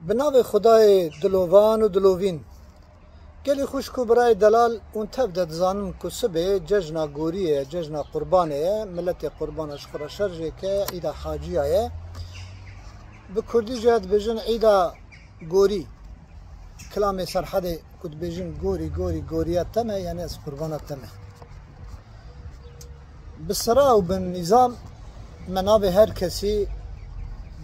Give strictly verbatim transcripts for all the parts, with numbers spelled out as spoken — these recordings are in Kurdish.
Bi navê Xwedayê dilovan û dilovîn. Gelî xwişk û birayê delal, hûn tev de dizanin ku sibê cejna goriyê ye, cejna qurbanê ye, miletê qurban ji xwe re şerjê ke, îda haciya ye. Bi kurdî jî dibêjin îda gorî. Kilamê Serhedê ku dibêjin gorî, gorî, goriya te me, yani ez qurbana te me. Bi sira û bi nîzam me navê her kesî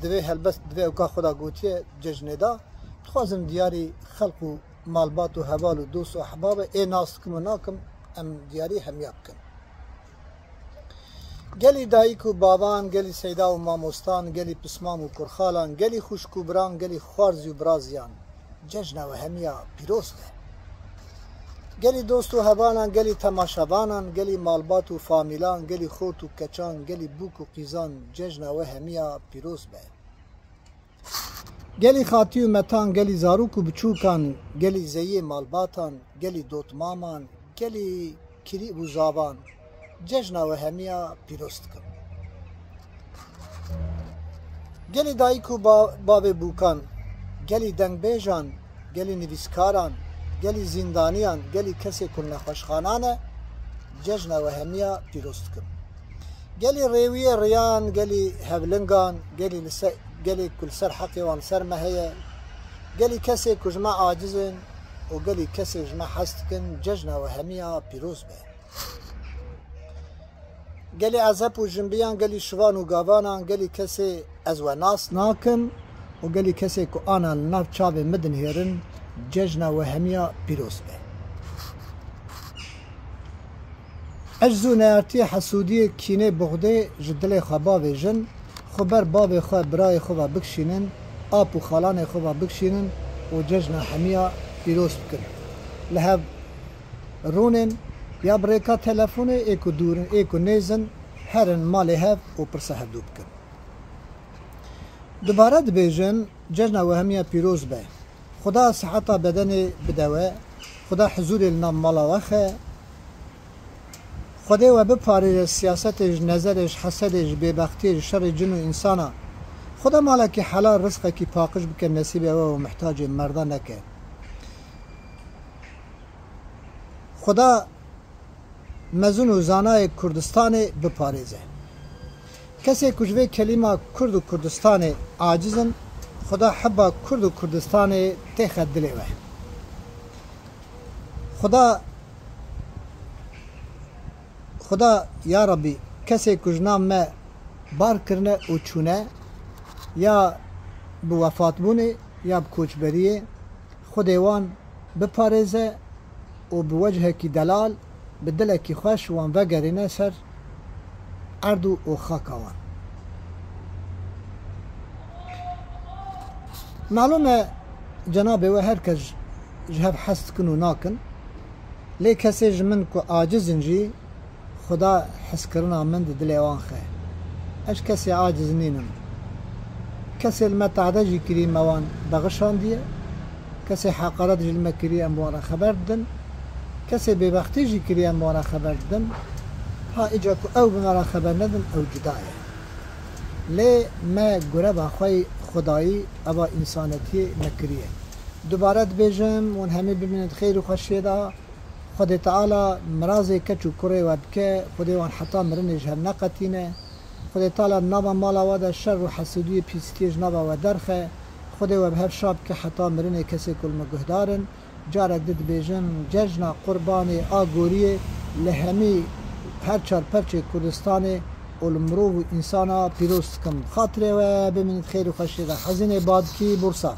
divê helbest, divê ewka xwe da gotiye cejnê da. Dixwazim diyarî xelq û malbat û heval û dost û ehbabê ê nas dikim û nakim, em diyarî hemiya bikin. Gelî dayik û bavan, gelî seyda û mamostan, gelî pismam û kurxalan, gelî xwişk û biran, gelî xwarzî û biraziyan, cejna we hemiya pîroz be. Gelî dost û hevalan, gelî temaşevanan, gelî malbat û famîlan, gelî xort û keçan, gelî bûk û qîzan, cejna we hemiya pîroz be. Gelî xatî û metan, gelî zarok û biçûkan, gelî zeyê malbatan, gelî dotmaman, gelî kirî û zavan, cejna we hemiya pîroz dikim. Gelî dayik û ba-, bavê bûkan, gelî dengbêjan, gelî nivîskaran, gelî zîndaniyan, gelî kesê ku li nexweşxanan e, cejna we hemiya pîroz dikim. Gelî rêwiyê riyan, gelî hevlingan, gelî li se-, gelê ku li ser heqê wan li ser me heye, gelî kesê ku ji me aciz in û gelî kesê ji me hez dikin, cejna we hemiya pîroz be. Gelî ezeb û jinbiyan, gelî şivan û gavanan, gelî kesê ez we nas nakim û gelî kesê ku ana li nav çavê min dinihêrin, cejna we hemiya pîroz be. Ecz û neyartiyê, hesûdiyê, kînê, buxdê ji dilê xwe bavêjin, xwe ber bavê xwe, birayê xwe ve bikişînin, ap û xalanê xwe ve bikişînin û cejna hemiya pîroz bikin. Li hev rûnên, ya bi rêka telefonê, ê ku dûr in, ê ku nêz in, herin malê hev û pirsa hevdû bikin. Dubare dibêjin, cejna we hemiya pîroz be. Xuda siheta bedenê bide we, Xuda huzûrê li nav mala we xe. Xwedê we biparêze siyasetê ji nezerê, ji hesedê, ji bêbextiyê, ji şerê cin û însana. Xuda malekî helal, rizqekî paqij bike nesîbê we û mihtacê merda neke. Xuda mezin û zanayê Kurdistanê biparêze. Kesê ku ji vê kelîma Kurd û Kurdistanê aciz in, Xuda heba Kurd û Kurdistanê têxe dilê we. Xuda, Xuda, ya Rabbî, kesê ku ji nav me bar kirine û çûne, ya bi wefatbûnê, ya bi koçberiyê, Xwedê wan biparêze û bi wechekî delal, bi dilekî xweş wan vegerîne ser erd û û xaka wan. Malûm e, cenabê we her kes ji hev hez dikin û nakin, lê kesê ji min ku aciz in jî, Xuda hezkirina min di dilê wan xe. Ez kesê aciz nînim. Kesê li me tehde jî kirî, me wan bexişandiye. Kesê heqaret jî li me kirî, em bi wan re xeber didin. Kesê bêbextî jî kirî, em bi wan re xeber didin. Ha îca ku ew bi me re xeber nedin, ew cuda ye. Lê me gureba xwe yî xwedayî, eva însanetiyê me kiriye. Dubare dibêjim, hûn hemî bimînin di xêr û xweşiyê de. Xwedê Teala mirazê keç û kurê we bike, Xwedê wan heta mirinê ji hev neqetîne. Xwedê Teala di nava mala we de şer û hesûdiyê, pîsîtiyê ji nava we derxe. Xwedê we bi hev şa bike heta mirinê kesê ku li me guhdar in. Carek di dibêjim, cejna Qurbanê a goriyê li hemî her çar perçê Kurdistanê û li mirov û însana pîroz dikim. Xatirê we bimînit xêr û xweşiyê de. Hezînê Badikî, Bursa.